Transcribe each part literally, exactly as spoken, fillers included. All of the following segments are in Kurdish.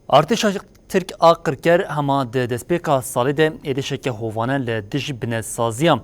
Artêşa Tirk a qirker hema di destpêka salê de êrişeke hovane li dijî binesaziya,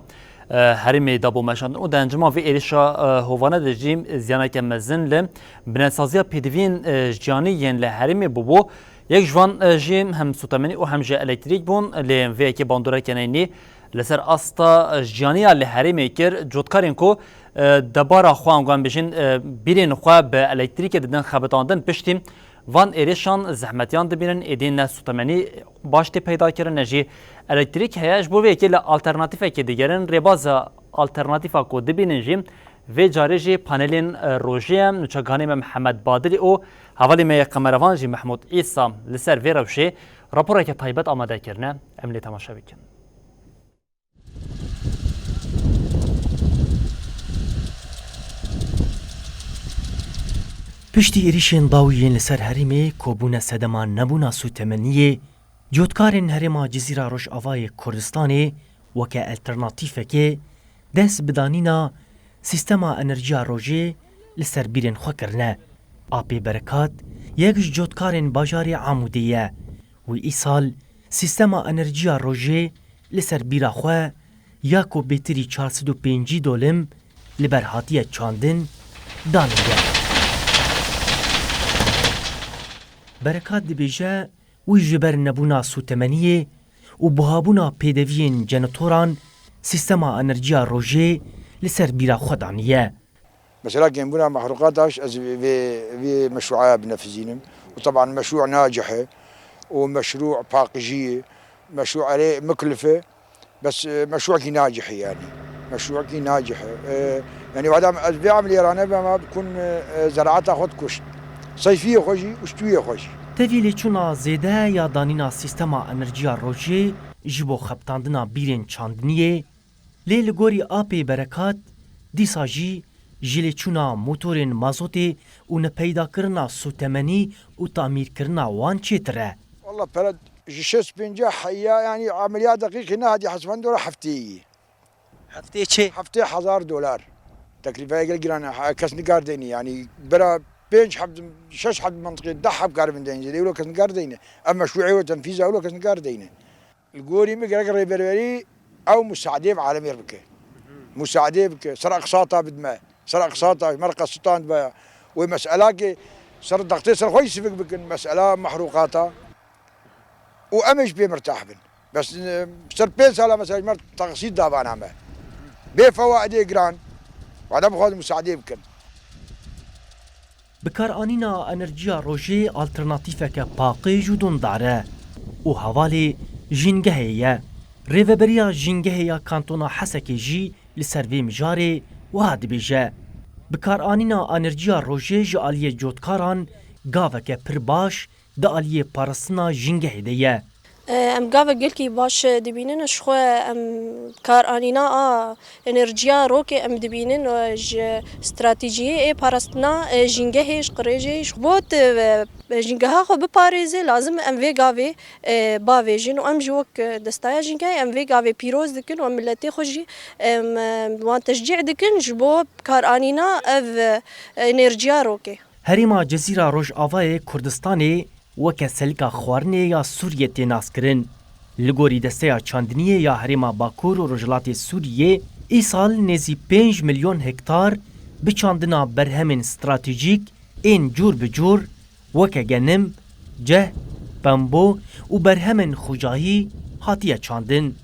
e, herêmê da bo meşandin û di encama vê êrişa, e, hovane de jî ziyaneke mezin li binesaziya pêdiviyên, e, jiyanî yên li herêmê bûbû. Yek ji van, e, jî hem sotemenî û hem jî elektrîk bûn. Lê vê yekê bandoreke neynî li ser asta, e, jiyaniya li herêmê kir. Cotkarên ku, e, debara xwe, ango em bêjin, e, bîrên xwe bi elektrîkê didin xebitandin, piştî van êrişan zehmetiyan dibînin, êdî ne sotemenî baş tê peyda kirin, ne jî elektrîk heye. Ji bo vê yekê li alternatîfekê digerin. Rêbaza alternatîfa ku dibînin jî vê carê jî panelên, e, rojê ye. Nûçeganê me Mihemed Badilî û hevalê me yê qemerevan jî Mehmûd Îsa li ser vê rewşê raporeke taybet amade kirine. Em lê temaşe bikin. Piştî êrişên dawî yên li ser herêmê ku bûne sedema nebûna sotemeniyê, cotkarên herêma Cizîra Rojavayê Kurdistanê weke alternatîfekê dest bi danîna sîstema enerjiya rojê li ser bîrên xwe kirine. Apê Berekat yek ji cotkarên bajarê Amûdê ye. Wî îsal sîstema enerjiya rojê li ser bîra xwe ya ku bêtirî çar sed û pêncî dolim li ber hatiye çandin, daniye. Berekat dibêje, wî ji ber nebûna sotemeniyê û buhabûna pêdeviyên cenetoran sîstema enerjiya rojê li ser bîra xwe daniye. Mesela kêmbûna mehruqata ji ez vê, vê meşruaya binefizînim. Û teban meşru nacih e û meşru paqijî ye, meşru erê miklif e. Bes, e, meşruekî nacih e yani. Meşruekî nacih e. E, yani wada ez vê emeliyê ranebe ma bikun, e, e, zeraata xwe dikuşt. Seyfiyê xwe jî û stûyê xwe jî. Tevî lêçûna zêde ya danîna sîstema enerjiya rojê ji bo xebitandina bîrên çandiniyê, lê li gorî Apê Berekat, dîsa jî ji lêçûna motorên mazotê û nepeydakirina sotemenî û tamîrkirina wan çêtir e. Walla pere ji şêst pêncî heya, yani emeliya deqîqî nehatiye hesibandora hefteyî. Heftê çi? Heftê hezar dolar. Teklîfeya gel giran e, kes nikar deynî, yani bira pênc heb, şeş heb mentiqê, deh heb karibin deynî, zêde wilo kes nikar deynî. Em meşruê wê tenfîza wilo kes nikar deynî. Li gorî min gerek rêberberî ew musaadê bi alemê re bike. Musaadê bike. Ser eqsata bidme. Ser eqsata, ji me re qesitan dibe. Wê meselakê ser dextê ser xwe yî sivik bikin. Mesela mehrûqata. Û em ê ji pê mirtah bin. Bes, e, ser pênc sala mesela ji me re taksît davana me. Bê fewaidê giran. Wada bixwazin musaadê bikin. Bikaranîna enerjiya rojê alternatîfeke paqij û dondar e û hevalê jîngehê ye. Rêveberiya jîngehê ya Kantona Hesekê jî li ser vê mijarê wiha dibêje, bikaranîna enerjiya rojê ji aliyê cotkaran gaveke pir baş di aliyê parastina jîngehê de ye. Em gavek gelkî baş dibînin, ji xwe em karanîna a enerjiya rokê em dibînin, e, ji stratejiyê ê parastina, e, jîngehê ji qirêjê ji bo tu, e, jîngeha xwe biparêzê, lazim em vê gavê, e, bavêjin û em jî wek, e, destaya jîngehê em vê gavê pîroz dikin û em miletê xwe jî em, e, wan teşcî dikin ji bo karanîna ev, e, enerjiya rokê. Herêma Cezîra Rojavayê Kurdistanê weke selika xwarinê ya Sûriyê tê naskirin. Li gorî Desteya Çandiniyê ya Herêma Bakur û Rojhilatê Sûriyê, îsal nêzî pênc milyon hektar bi çandina berhemên stratejîk ên cûr bi cûr weke genim, ceh, pembo û berhemên xwecayî hatiye çandin.